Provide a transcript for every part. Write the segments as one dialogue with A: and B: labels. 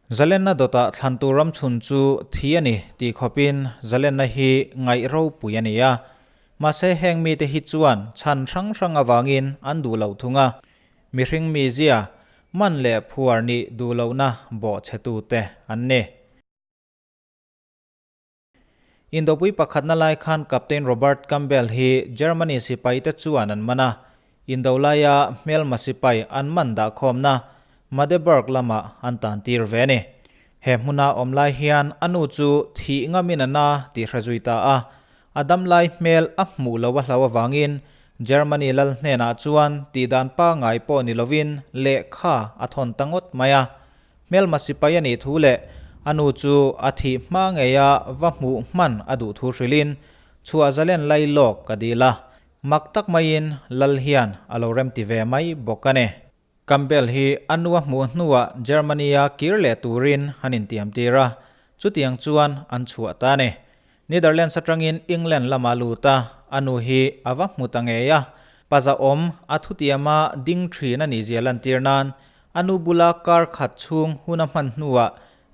A: Zalenna dawtah thlan tur ram chhun chu thi a ni tih khawpin zalenna hi ngaih ropui a ni a. Mahse heng mite hi chuan chhan hrang hrang avangin an duh loh thung a. Mihring mizia, man leh phuar nih duh lohna bawhchhetute an ni. Indopui pakhatna lai khan Captain Robert Campbell hi Germany sipaite chuan an man a, indo laia hmelma sipai an man dahkhawmna Magdeburg lamah an tan tir ve a ni. He hmuna awm lai hian a nu chu thih ngamin a na tih hre zui ta a, a dam lai hmel a hmuh lo a hlau avangin Germany lal hnenah chuan tihdan pangngai pawh ni lovin lehkha a thawn ta ngawt mai a. Hmelma sipai a nih thu leh a nu chu a thih hma ngeia va hmuh hman a duh thu hrilhin chhuah zalen lai lawk ka dil a, mak tak maiin Lal hian a lo remti ve mai bawk a ni. Campbell hi a nu a hmuh hnuah Germany-a kir leh turin an intiam tir a, chutiang chuan an chhuah ta a ni. Netherlands atangin England lamah lut a, a nu hi a va hmu ta ngei a. Paza awm a thutiama ding thin a nihzia lantir nan a nu bula kar khat chhung hun a hman hnuah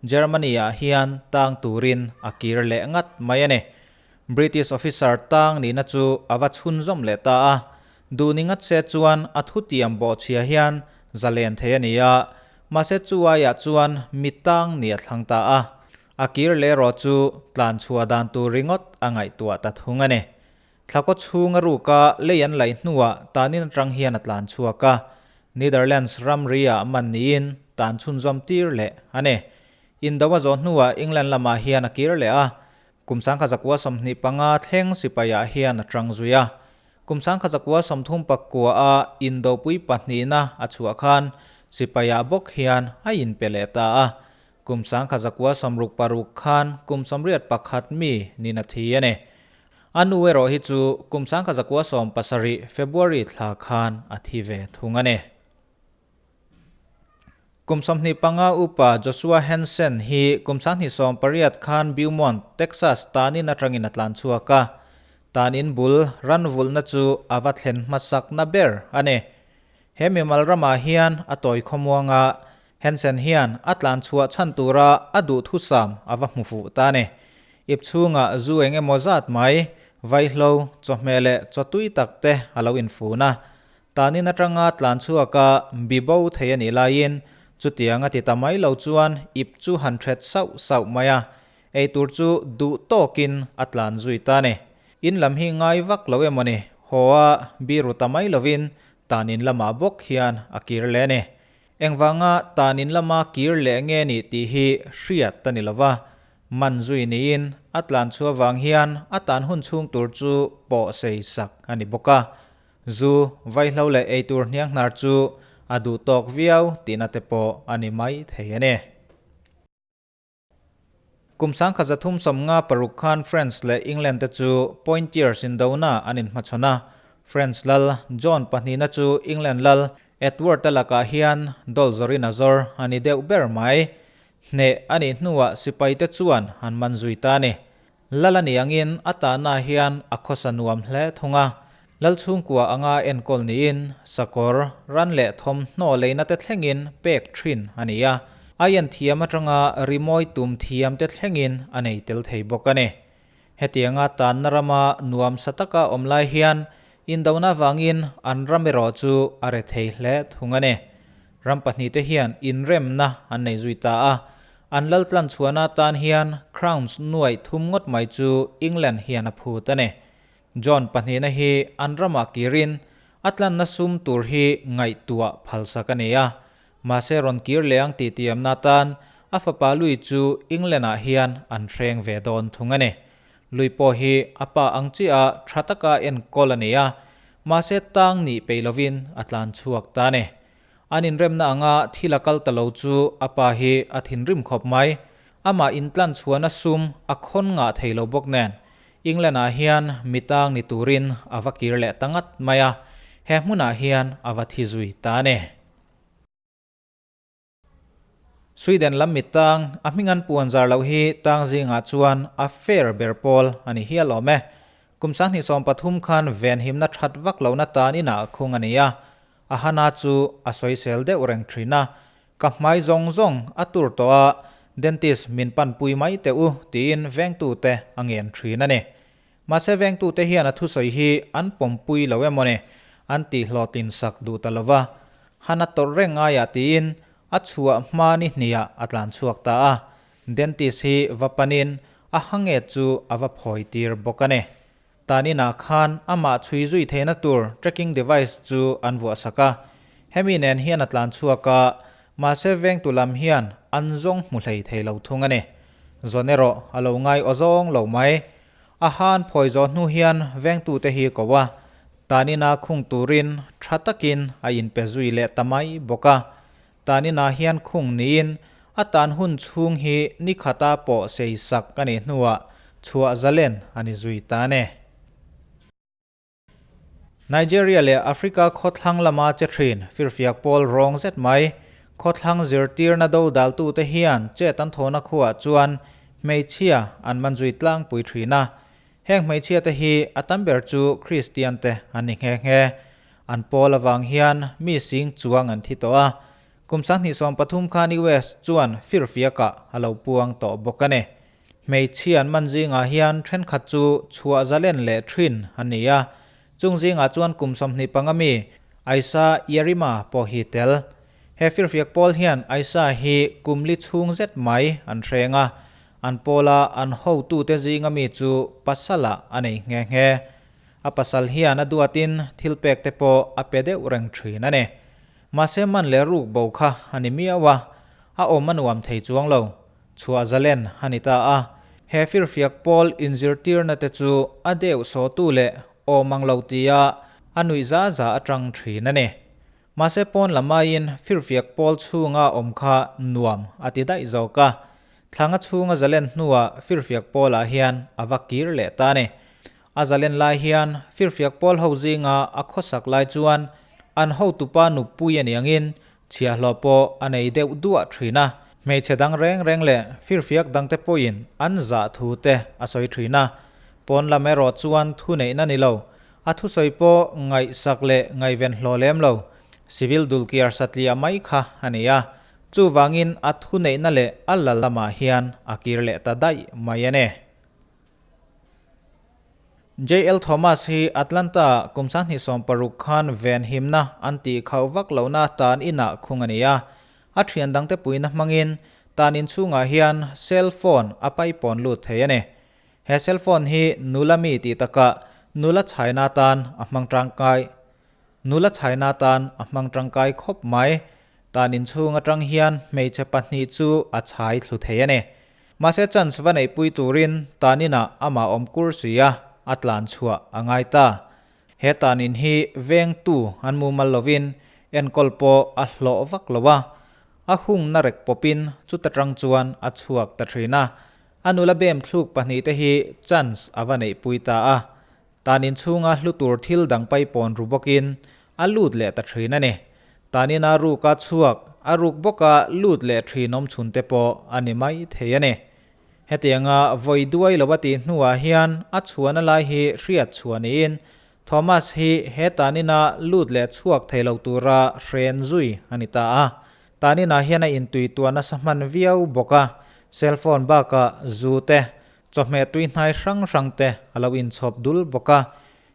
A: Germany-ah hian tang turin a kir leh ngat mai a ni. British officer tang nihna chu a va chhunzawm leh ta a, duh ni ngat se chuan a thutiam bawhchhia hian zalen thei a ni a, mahse chu aiah chuan mi tang nih a thlang ta a. A kir leh erawh chu tlan chhuah dan tur ringawt a ngaihtuah ta thung a ni. Thlakaw chhung a ruka lei an laih hnuah tanin atang hian a tlan chhuak a, Netherlands ramri-ah man niin tan chhunzawm tir leh a ni. Indo a zawh hnuah England lamah hian a kir leh a, kum 1925 thleng sipaiah hian a tang zui a. Kum 1939-a Indopui pahnihna a chhuah khan sipaiah bawk hian a inpe leh ta a, Kum 1966 khan kum 81 mi nin a thi a ni. A nu erawh hi chu kum 1917 February thla khan a thi ve thung a ni. Kum 25 upa Joshua Hansen hi kum 2018 khan Beaumont, Texas tanin atangin a tlan chhuak a. Tanin bul ran vulhna chu a va thlen hmasakna ber a ni. He mimal ramah hian a tawi khawmuang a, Hansen hian a tlan chhuah chhan tura a duhthusam a va hmu fuh ta a ni. Ip chhungah zu eng emaw zat mai, vaihlo, chawhmeh leh chaw tui tak te a lo infun a. Tanin atanga tlan chhuaka bibo thei a nih laiin chutiang a ti ta mai lo chuan ip chu han ṭhet sauh sauh mai a, eitur chu duh tawkin a tlan zui ta a ni. In lam hi ngai vak lo emaw ni, haw a biru ta mai lovin tanin lamah bawk hian a kir leh a ni. Engvanga tan in lama kir leh nge ni tih hi hriat a ni lova, man zui niin a tlan chhuah vang hian a tan hun chhung tur chu pawh sei sak a ni bawk a. Zu, vaihlo leh eitur hnianghnar chu a duh tawk viau tihna te pawh a ni mai thei a ni. Kum 1356 khan France leh England te chu Pointiers indona an inhmachhawn a. France lal John pahnihna chu England lal Edward-a lakah hian dawl zawrin a zawr a ni deuh ber mai. Hneh a nih hnuah sipaite chuan an man zui ta a ni. Lal a nih angin a tahna hian a khawsa nuam hle thung a. Lal chhungkua anga enkawl niin sakawr, ran leh thawmhnaw leina te thlengin pek thin a ni a. Aian thiam atanga rimawi tum thiam te thlengin a nei tel thei bawk a ni. Hetianga tanna rama nuam sa taka awm lai hian indona avangin an ram erawh chu a re thei hle thung a ni. Ram pahnihte hian inremna an nei zui ta a, an laltlan chhuahna atan hian crowns nuaih thum ngawt mai chu England hian a phut a ni. John pahnihna hi an ramah kirin a tlanna sum tur hi ngaihtuah phalsak a ni a, mahse rawn kir leh ang tih tiamna atan a fapa Louis chu England-ah hian an hreng ve dawn thung a ni. Louis pawh hi a pa ang chiah tha taka enkawl a ni a, mahse tang nih peih lovin a tlan chhuak ta a ni. An inremna anga thil a kal ta lo chu a pa hi a thinrim khawp mai. Amah intlan chhuahna sum a khawn ngah thei lo bawk nen England-ah hian mi tang ni turin a va kir leh ta ngat mai a, he hmunah hian a va thi zui ta a ni. Sweden lam mi tang, a hming an puan zar loh hi tang zingah chuan a fair ber pawl a ni hial awm e. Kum 2013 khan venhimna that vak lohna tan inah khung a ni a, a hana chu a sawisel deuh reng thin a. Ka hmai zawng zawng a tur tawh a, dentist min panpui mai teh u tiin vengtute a ngen thin a ni. Mahse vengtute hian a thusawi hi an pawmpui lo emaw ni, an tihhlawhtlin sak duh ta lova, han a tawrh reng ngaiah tiin a chhuah hma ni hniah a tlan chhuak ta a, dentist hi va panin a hange chu a va phawi tir bawk a ni. Tan inah khan amah chhui zui theihna tur tracking device chu an vuah sak a, hemi nen hian a tlan chhuak a, mahse vengtu lam hian an zawng hmu hlei thei lo thung a ni. Zawn erawh a lo ngai aw zawng lo mai. A han phawi zawh hnu hian vengtute hi ko a, tan ina khung turin tha takin a inpe zui leh ta mai bawk a. Tan inah hian khung niin a tan hun chhung hi ni khata pawh sei sak a nih hnuah chhuah zalen a ni zui ta a ni. Nigeria leh Africa khawthlang lama che thin firfiak pawl rawng zet mai. Khawthlang zirtirna do daltute hian chet an thawhna khuaah chuan hmeichhia an man zui tlangpui thin a. Heng hmeichhiate hi a tam ber chu Kristian te an ni nghe nghe. An pawl avang hian mi sing chuang an thi tawh a. Kum 2013 khan US chuan firfiakah a lo puang tawh bawk a ni. Hmeichhia an man zingah hian thenkhat chu chhuah zalen leh thin an ni a, chung zingah chuan kum 25 mi Aisa Yerima pawh hi tel. He firfiak pawl hian Aisa hi kum li chhung zet mai an hreng a, an pawla an hotute zinga mi chu pasalah a nei nghe nghe. A pasal hian a duatin thil pek te pawh a pe deuh reng thin a ni. Mahse man leh ruk bo kha a ni miau a, a awm a nuam thei chuang lo. Chhuah zalen a ni ta a, he firfiak pawl inzirtirna te chu a deuh sawtu leh awm ang lo tia a nuih za za atang thin a ni. Mahse pawn lamaiin firfiak pawl chhunga awm kha nuam a ti daih zawk a, thlanga chhunga zalen hnuah firfiak pawlah hian a va kir leh ta a ni. A zalen lai hian firfiak pawl ho zinga a khawsak lai chuan an hotupa nupui a niangin Chhiahhlawh pawh a nei deuh duah thin a, hmeichhe dang reng reng leh firfiak dangte pawhin an zah thu te a sawi thin a. Pawn lam erawh chuan thu neihna ni lo, a thusawi pawh ngaihsak leh ngaihven hlawh lem lo, civil dulkiar satliah mai kha a ni a. Chuvangin a thu neihna leh a lal lamah hian a kir leh ta daih mai a ni. JL Thomas hi Atlanta kum 2016 khan venhimna an tih khauh vak lohna tan inah khung a ni a. A thian dangte puina hmangin tan in chhungah hian cell phone a paipawn lut thei a ni. He cell phone hi nula mi tih takah nula chhaina tan a hmang tangkai. Nula chhaina tan a hmang tangkai khawp mai. Tan in chhung atang hian hmeichhe pahnih chu a chhai thlu thei a ni. Mahse chance va neihpui turin taninah amah awm kur si a, a tlan chhuah a ngai ta. He tanin hi vengtu an mumal lovin enkawl pawh a hlawh vak lo a, a hungna rek pawpin chuta tang chuan a chhuak ta thin a. A nula bem thluk pahnihte hi chance a va neihpui ta a, tanin chhunga hlu tur thil dang paipawn ru bawkin a lut leh ta thin a ni. Tanin a ruk a chhuak, a ruk bawka lut leh thin awm chhun te pawh a ni mai thei a ni. Hetianga vawi duai lo a tih hnuah hian a chhuahna lai hi hriat chhuah niin Thomas hi he tanina lut leh chhuak thei lo tura hren zui a ni ta a. Taninah hian a intui tuah nasa hman viau bawk a, cellphone bakah zu te, chawhmeh tui hnai hrang hrang te a lo inchhawp dul bawk a.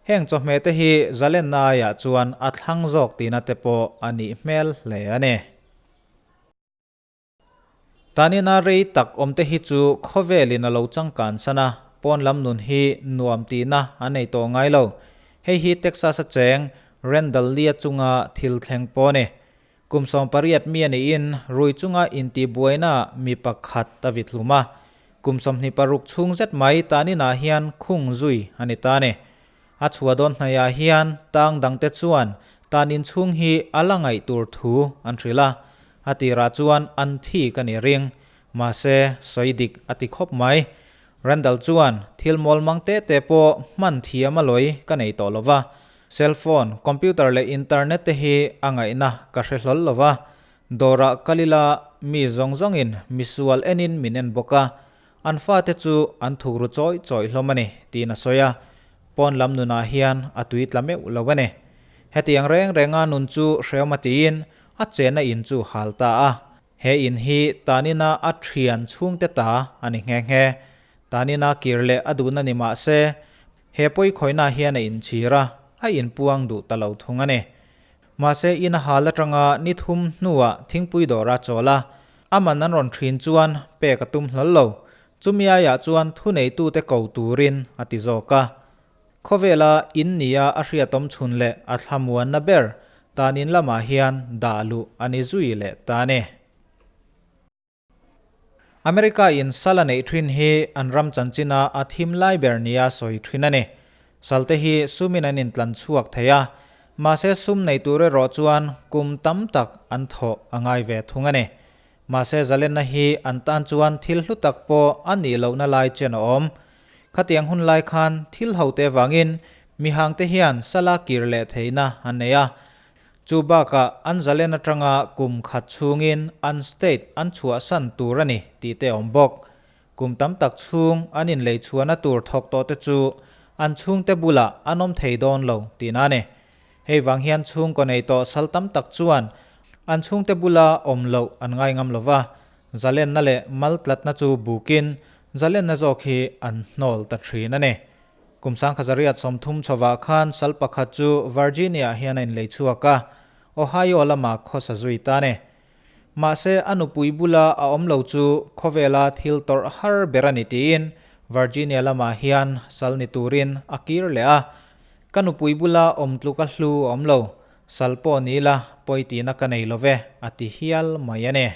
A: Heng chawhmeh te hi zalenna aiah chuan a thlang zawk tihna te pawh a nih hmel hle a ni. Tanina rei tak awm te hi chu khawvelin a lo changkan san a, pawn lam nun hi nuam tihna a nei tawh ngai lo. Hei hi Texas a cheng Randall Lee-a chunga thil thleng pawh a ni. Kum 18 mi a niin rui chunga intihbuaina mi pakhat a vithlum a. Kum 26 chhung zet mai taninah hian khung zui a ni ta a ni. A chhuah dawn hnaiah hian tang dangte chuan tanin chhung hi a la ngaih tur thu an hrilh a. A tirah chuan an thi ka ni ring. Mahse, sawi dik a ti khawp mai. Randall chuan thil mawl mang te te pawh hman thiam a lawi ka nei tawh lo va. Cell phone, computer leh internet te hi a ngaihna ka hre hlawl lo va. Dawrah kal ila mi zawng zawngin misual enin min en bawk a, an fate chu an thukru chawi chawi hlawm a ni, tiin a sawi a. Pawn lam nunah hian a tui tla meuh lo a ni. Hetiang reng renga nun chu hreawm a tiin a chenna in chu hal ta a. He in hi tanina a thian chhungte ta a ni nghe nghe. Tanina kir leh a duhna ni mah se, he pawi khawihna hian a inchhir a, a inpuang duh ta lo thung a ni. Mahse in a hal atanga ni thum hnuah thingpui dawr a chawl a, a man an rawn thin chuan pek a tum hlawl lo. Chumi aiah chuan thuneitute ko turin a ti zawk a. Khawvela in nia a hriatawm chhun leh a thlamuanna ber tanin lamah hian dah luh a ni zui leh ta a ni. America in sal a neih thin hi an ram chanchina a thim lai ber nia sawi thin a ni. Salte hi sumin an intlan chhuak thei a, mahse sum nei tur erawh chuan kum tam tak an thawh a ngai ve thung a ni. Mahse zalenna hi an tan chuan thil hlu tak pawh a nih lohna lai chen a awm. Khatiang hun lai khan thil hote vangin mihangte hian sala kir leh theihna an nei a. Chu bakah an zalen atanga kum khat chhungin an state an chhuahsan tur a ni tih te a awm bawk. Kum tam tak chhung an inlei chhuahna tur thawk tawh te chu an chhungte bulah an awm thei dawn lo tihna a ni. Hei vang hian chhungkaw nei tawh sal tam tak chuan an chhungte bula awm loh an ngai ngam lo va, zalenna leh maltlatna chu bukin zalenna zawk hi an hnawl ta thin a ni. Kum 1930 chhovah khan sal pakhat chu Virginia-ah hian a inlei chhuak a, Ohio lama khawsa zui ta a ni. Mahse a nupui bula a awm lo chu khawvela thil tawrh har ber a ni tiin Virginia lamah hian sal ni turin a kir leh a. Ka nupui bula awm tluk a hlu a awm lo, sal pawh ni ila pawi tihna ka nei lo ve, a ti hial mai a ni.